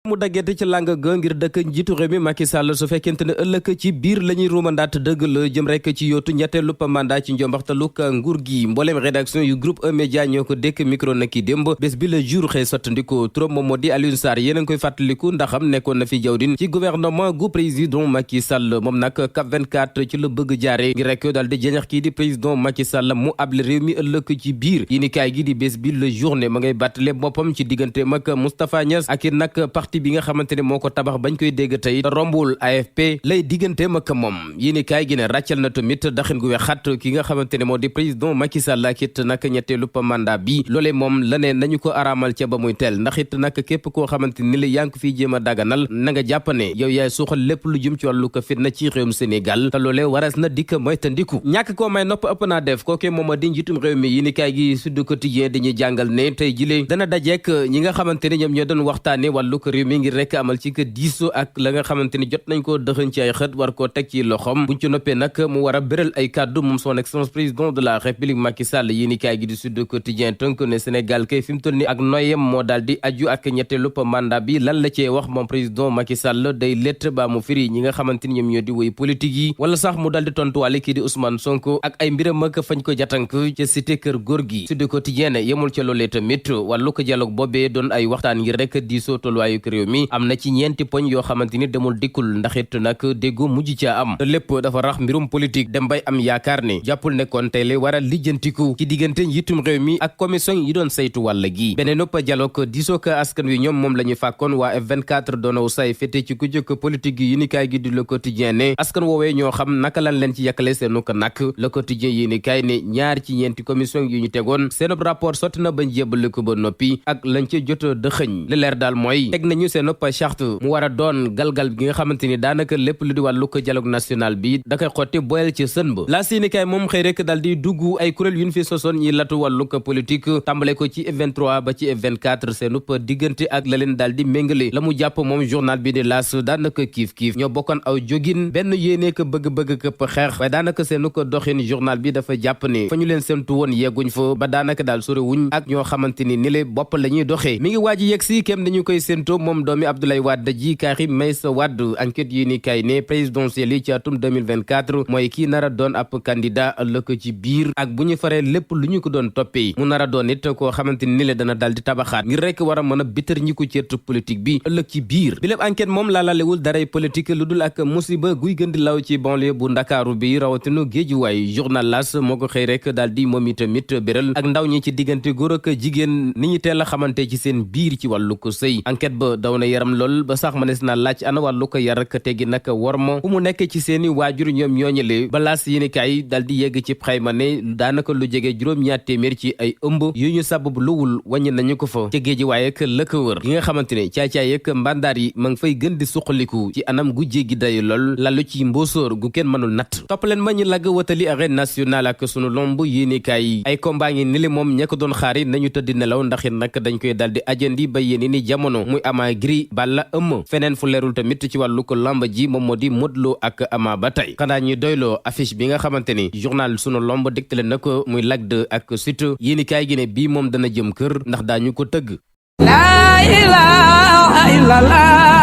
mu daggete ci làng ga ngir dëkk njiitu réew mi Macky Sall su fekkente ne ëllëg ci biir la ñuy ruumandaat dëgg la jëm rek ci yootu ñetteelu mandat ci njombaxtaluk nguur gi mbooleem rédaction yu groupe E-Média ñoo ko dékk micro na ki démb bés bi la jour xëy sottandiko turam moom moo di Alioune Sarr yéen a ngi koy fàttaliku ndaxam nekkoon na fi jawdin ci gouvernement gu président Macky Sall moom nag CAP 24 ci la bëgg jaare ngir rek daal di jëñax kii di président Macky Sall mu able réew mi ëllëg ci biir yéeni kaay gi di bés bi la journée ma ngay bàttale boppam ci diggante mag Moustapha Niass ak it nag parti bi nga xamante ne moo ko tabax bañ koy dégg tey rombul AFP lay digganteem ak moom yéeni kaay gi ne ràccal na tamit daxin gu wexat ki nga xamante ne moo di président Macky Sall ak it nag ñetteelu mandat bi loolee moom la ne nañu ko araamal ca ba muy teel ndax it nag képp koo xamante ni la yaa ngi ko fiy jéem a daganal na nga jàpp ne yow yaay suuxal lépp lu jëm ci wàllu ko fitna ci réewum Sénégal te loolee waras na dikk mooy tandiku ñàkk koo may nopp ëpp naa def kooke moom di njiitum réew mi yéeni kaay gi Sud Quotidien dañuy jàngal ne tey jilee dana dajeek ñi nga xamante ne ñoom ñoo doon waxtaane wàllu ko réew mi ngir rek amal ci ko diiso ak la nga xamante ni jot nañ koo dëxëñ ci ay xët war koo teg ci loxom buñ ci noppee nag mu war a béral ay kàddu moom son excellence président de la république Macky Sall yéeni kaay gi di Sud Quotidien tënk ne Sénégal kay fi mu toll ni ak noyem moo daal di aju ak ñetteelu mandat bi lan la cee wax moom président Macky Sall day lett ba mu firi ñi nga xamante ni ñoom ñoo di woy politique yi wala sax mu daal di tontuwaale kii di Ousmane Sonko ak ay mbiram ak fañ ko jatank ca cité kër góor gi Sud Quotidien yemul ca loolee tamit wàllu ko dialogue boobee doon ay waxtaan ngir rek diisoo tolluwaayu réew mi am na ci ñeenti poñ yoo xamante ni demul dikkul ndax it nag déggoo mujj ca am te lépp dafa rax mbirum politique dem bay am yaakaar ne jàppul nekkoon tey la war a lijjantiku ci diggante njiitum réew mi ak commission yi doon saytu wàll gi beneen ëpp dialogue diisoo ko askan wi ñoom moom la ñu fàkkoon waa F24 doonaw say féete ci ku jëkk politique yi yéenikaay gi di Le Quotidien ne askan woowee ñoo xam naka lan leen ci yàkkale seenu ko nak Le Quotidien yéenikaay ne ñaar ci ñeenti commission yi ñu tegoon seen rapport sotti na bañ jébbale ko ba noppi ak lañ ci jot a dëxëñ li leer daal mooy teg nañu seen ëpp charte mu war a doon galgal gi nga xamante ni daanaka lépp lu di wàllu ko dialogue national bi da koy xotti boyal ci sën ba la yéenikaay moom xëy rek daal di dugg ay kuréel yu ñu fi sosoon ñi latu wàllu ko politique tàmbale ko ci F23 ba ci F24 seen ëpp diggante ak la leen daal di méngale la mu jàpp moom journal bi di L'As daanaka kiif ñoo bokkoon aw jógin benn yéene ko bëgg-bëgg këpp xeex waaye daanaka seenu ko doxin journal bi dafa jàpp ne fa ñu leen séntu woon yegguñ fa ba daanaka daal sore wuñ ak ñoo xamante ni le bopp la ñuy doxee mi ngi waaji yegg si kem dañu koy séntoo moom doomi Abdoulaye Wade ji Karim Meïssa Wade enquête yi ni kay ne présidentielle yi ci atum 2024 mooy kii nar a doon ab candidat ëllëg ci biir ak bu ñu faree lépp lu ñu ko doon toppee mu nar a doon it koo xamante ni le dana daal di tabaxaat ngir rek war a mën a bitar ñi ko ci politique bi ëllëg ci biir bi lépp enquête moom laalalewul daray politique lu dul ak musiba guy gën di law ci banlieue bu Ndakaaru bi rawatinu Géejuwaay journal L'As moo ko xëy rek daal di moom itamit béral ak ndaw ñi ci diggante góor ak jigéen ni ñu teel a xamante ci seen biir ci wàllu ko sëy enquête ba daw na yaram lool ba sax mënees na laaj ana wàllu ko yar ak teggi nag worma fu mu nekk ci seeni waajur ñoom ñooñale ba L'As yéenekaay daal di yegg ci xayma ne daanaka lu jege juróom-ñaar téeméer ci ay ëmb yu ñu sabab luwul wàññi nañu ko fa ca Géejuwaay ak la ko wër gi nga xamante ne caay-caay ak mbandaar yi ma ngi fay gën di suqaliku ci anam gu jéggi day lool lalu ci mbóosóor gu kenn mënul natt toppaleen ma ñu lagg watali arène nationale ak sunu lomb yéenekaay ay combat ngi ni li moom ña ko doon xaari nañu tëddi nelaw ndax it nag dañ koy daldi ajandi ba yéeni ni jamono muy Ama Gris Balla ëmm feneen fu leerul tamit ci wàllu ko lamb ji moom moo di Modou Lo ak Ama ba tey xanaa ñuy doyloo affiche bi nga xamante ni journal sunu lomb dégtale na ko muy Lac 2 ak Siteu yéenekaay gi ne bii moom dana jëm kër ndax daañu ko tëgg la ilaha illallah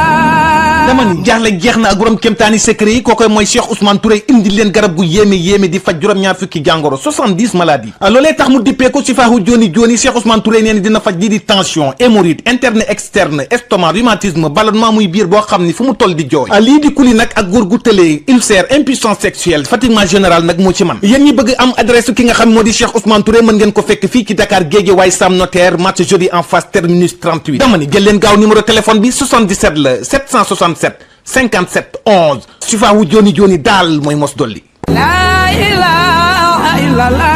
dama ni jaaxle jeex na ak borom kéemtaani secret yi kookoy mooy Cheikh Ousmane Touré indi leen garab gu yéeme di faj juróom-ñaar fukki jàngoro 70 maladies loolee tax mu dippee ko ci faaxu jooni Cheikh Ousmane Touré nee na dina faj lii di tension hémorroïde interne externe estomac rhumatisme ballonnement muy biir boo xam ni fu mu toll di jooy lii di kuli nag ak góor gu tëlee ulcère impuissance sexuelle fatiguement général nag moo ci man yéen ñi bëgg am adresse ki nga xam moo di Cheikh Ousmane Touré mën ngeen ko fekk fii ci Dakar Guédiawaye Sam Notaire marché jeudi en face terminus 38 dama ni jël leen gaaw numéro téléphone bi 77 la 767 57 11 Sifaahu jooni daal mooy mos dolli. La ilaha illallah.